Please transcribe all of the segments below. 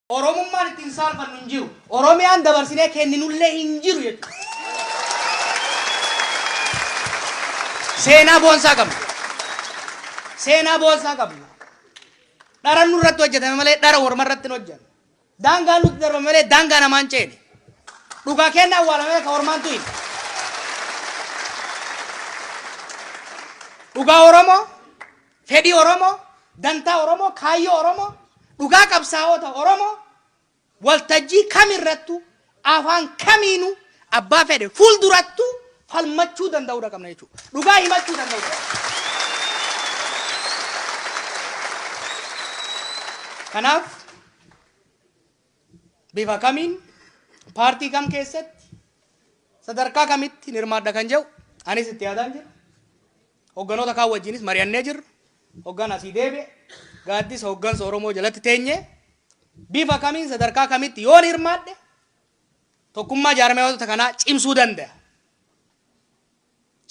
Oromummaan ittiin saalfannu hin jiru. Oromiyaan dabarsinee kenninullee hin jiru jechuudha. Seenaa boonsaa qabna. Seenaa boonsaa qabna. Dhara nurratti hojjetame malee dhara orma irratti hin hojjanne. Daangaa nutti darbame malee daangaa namaan ceene. Dhugaa keenna awwaalame ka ormaan tu'in. Dhugaa Oromoo, fedhii Oromoo, dantaa Oromoo, kaayyoo Oromoo, dhugaa qabsaa'ota Oromoo waltajjii kamirrattuu afaan kamiinuu abbaa fedhe fuuldurattuu falmachuu danda'uudha qabna jechuudha. Dhugaa himachuu danda'uudha qabna. Kanaaf bifa kamiin paartii kam keessatti sadarkaa kamitti hirmaadha kan jedhu anis itti yaadaan jira. Hogganoota kaan wajjinis mari'annee jirra. Hoggaan asii deebi'e gaaddisa hoggansa Oromoo jalatti teenyee bifa kamiin sadarkaa kamitti yoon hirmaadhe tokkummaa jaarmiyaawota kanaa cimsuu danda'a.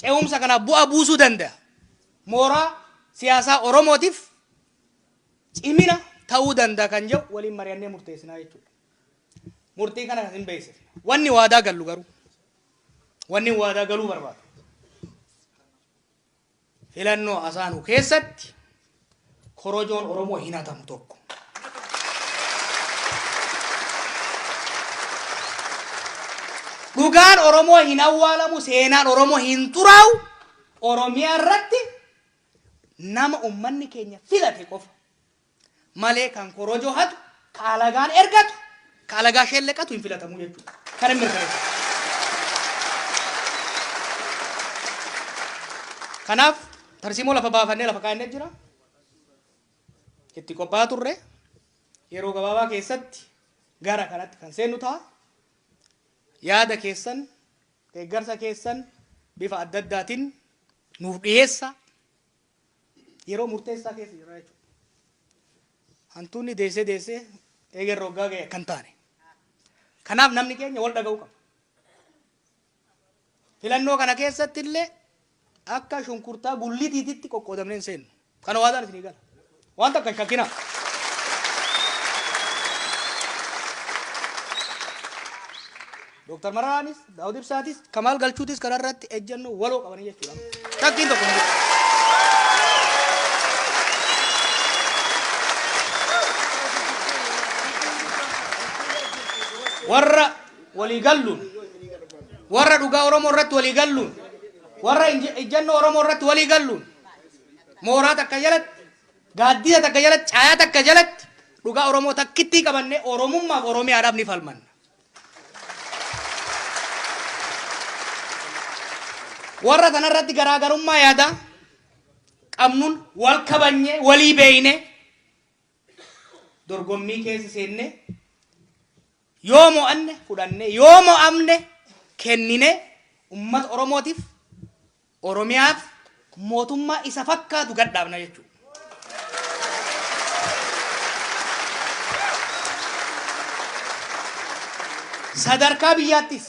Ce'umsa kanaaf bu'aa buusuu danda'a. Mooraa siyaasaa Oromootiif cimina ta'uu danda'a kan jedhu waliin mari'annee murteessinaa jechuudha. Murtii kana kan hin beeksifne. Wanni waadaa gallu garuu wanni waadaa galuu barbaadu. Filannoo asaanuu keessatti korojoon Oromoo hin hatamu tokko. Dhugaan Oromoo hin awwaalamu, seenaan Oromoo hin xuraa'u, Oromiyaa irratti nama ummanni keenya filate qofa malee kan korojoo hatu, ka alagaan ergatu, ka alagaa shelleqatu hin filatamu jechuudha. Kan hin mirkaneessu. Kanaaf tarsiimoo lafa baafannee lafa kaa'annee jira. Itti qophaa'aa turre yeroo gabaabaa keessatti gara kanatti kan seennu ta'a. Yaada keessan, deeggarsa keessan bifa adda addaatiin nuuf dhiyeessa. Yeroo murteessaa keessa jirra jechuudha. Hantuunni deessee deessee eegarra waggaa ga'e akka hin taane. Kanaaf namni keenya wal dhaga'uu qaba. Filannoo kana keessatti illee akka shunkurtaa gullitiititti qoqqoodamnee hin seennu. Kana waadaan isinii gala. Waan takka hin shakkinaa. Dooktar Mararaanis, Daawud Ibsaatis, Kamaal Galchuutis kanarratti ejjennoo waloo qabanii jechuudha. Shakkiin tokko hin jiru. Warra walii galluun, warra dhugaa Oromoo irratti walii galluun, warra ejjennoo Oromoo irratti walii galluun, mooraa takka jalatti, gaaddisa takka jalatti, caayaa takka jalatti dhugaa Oromoo takkittii qabannee Oromummaaf Oromiyaadhaaf ni falmanna. Warra kanarratti garaagarummaa yaadaa qabnuun wal kabanyee walii beeyne dorgommii keessa seenne yoo mo'anne fudhanne yoo mo'amne kennine ummata Oromootiif Oromiyaaf mootummaa isa fakkaatu gad dhaabna jechuudha. Sadarkaa biyyaattis,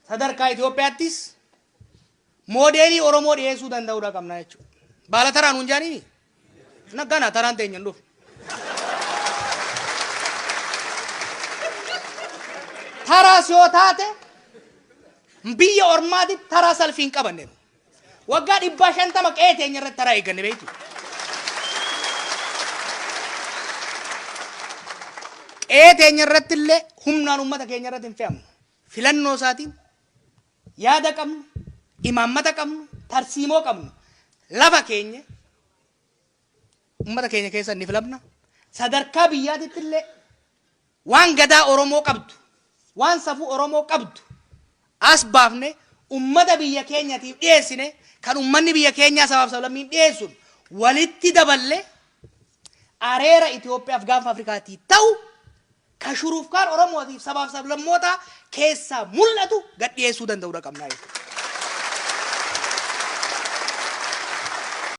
sadarkaa Itoophiyaattis moodeelii Oromoo dhiyeessuu danda'uudha qabna jechuudha. Baala taraa nuun jaaniini? Naggaana taraan teenya hin dhufne. Taraas yoo taate biyya ormaatitti taraa salfii hin qabanne. Waggaa 150 qe'ee teenya irratti taraa eegganne beektu. Qe'ee teenya irratti illee humnaan uummata keenya irratti hin fe'amnu. Filannoo isaatiin yaada qabnu, imaammata qabnu, tarsiimoo qabnu lafa keenya Ummata keenya keessa ni filamna. Sadarkaa biyyaatitti illee waan gadaa Oromoo qabdu, waan safuu Oromoo qabdu as baafne ummata biyya keenyatiif dhiyeessine kan ummanni biyya keenyaa sabaaf sablammiin dhiyeessuun walitti daballe areera Itoophiyaaf gaanfa Afrikaatii ta'u ka shurufkaan Oromootiif sabaaf sablammootaa keessaa mul'atu gad dhiyeessuu danda'uudha qabnaa jechuudha.